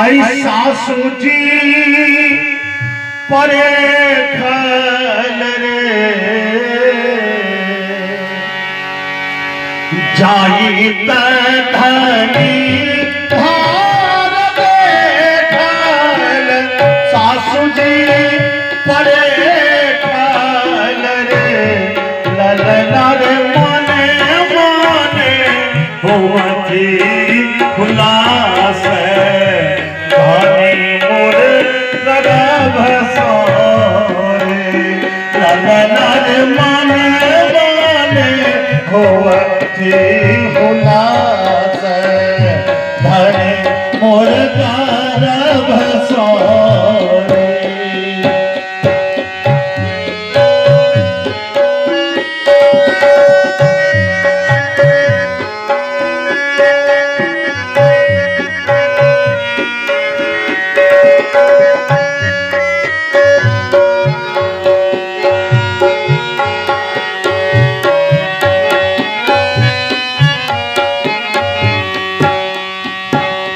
आई सासू जी परे खल रे जाई त धनी धार देखल सासू जी परे खल रे ललना रे मने मने होती खुलास धनी मोर गर्भ सोरे ललना रे मने मने होती हुलास धनी मोर गर्भ सोरे।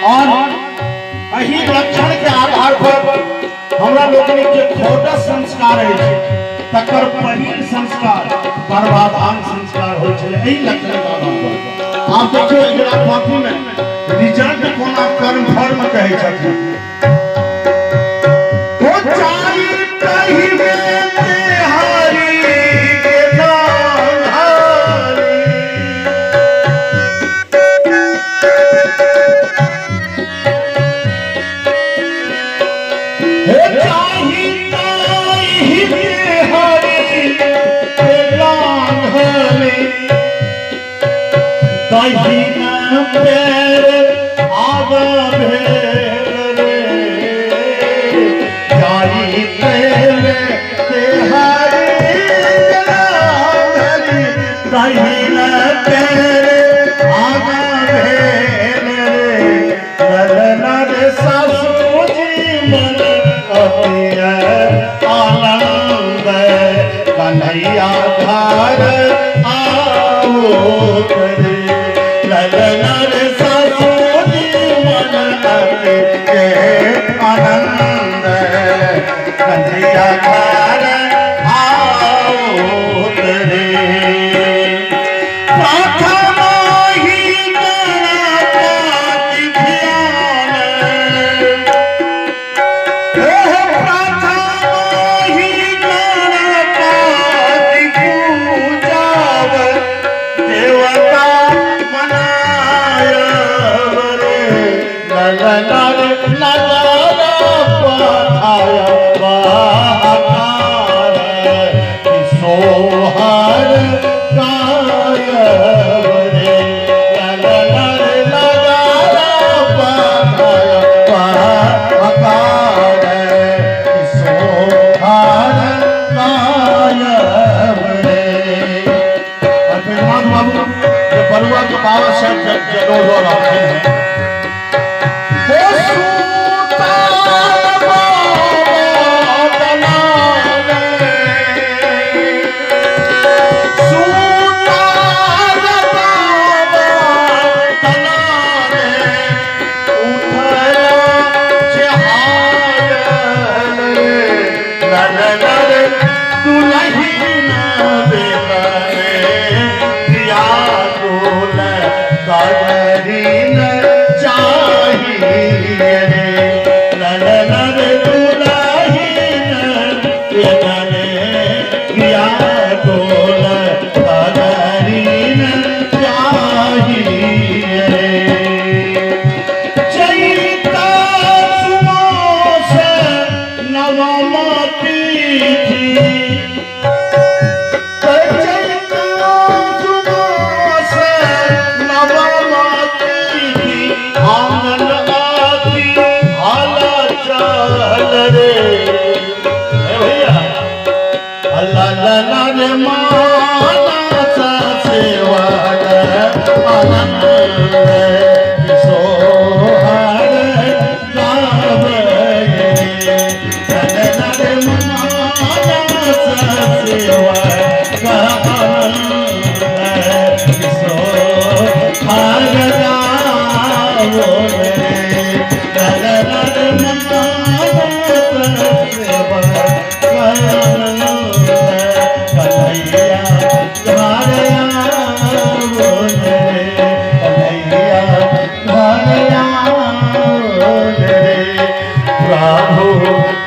और एहि लक्षण के आधार पर हमरा लोकनि के खोटा संस्कार अछि तकर पहिल संस्कार गर्भाधान संस्कार होइ छलै एहि लक्षण के आधार पर। आब देखियौ एकरा पाँति में रिजल्ट कोना कन्फर्म कहै छथिन। हो चाही तही में तेहारी के नाम हरी। हे चाही ताही हरी के लांघले दहिना पैर आगा भेल रे जाई तेरे ते हरी के लांघली दहिना पैर आगा भेल रे ललना रे सासू जी मन अति आनंद कन्हैया घर आओ रे ललना रे सासू जी मन अति आनंद कन्हैया घर आओ रे। प्रथम ही गणपति ध्यान प्रथम ही गणपति पूजाव देवता मनाय रे ललना रे नगर पठाय बहाकार कि सोहर गायब रे ललना रे नगर पठाय बहाकार कि सोहर गायब रे। और बैजनाथ बाबू जे बरुआ के बाबा साहब जदो रहलखिन हैं हे सूतल बाबा दलाले, सूतल बाबा दलाले, उठल चहायल रे, ललना रे दुलहिन बेतरे, व्याकुल कगरिन चाहिए रे, ललना रे दुलहिन बेतरे, व्याकुल कगरिन चाहिए रे। चैता सुमास नवम तिथि चैता सुमास नवम तिथि आंगन आती हाला चल रे। हे भैया ललना रे मानस सेवक आनंद सोहर गावे ललना रे मानस सेवक आनंद सोहर गावे ललना प्रभु।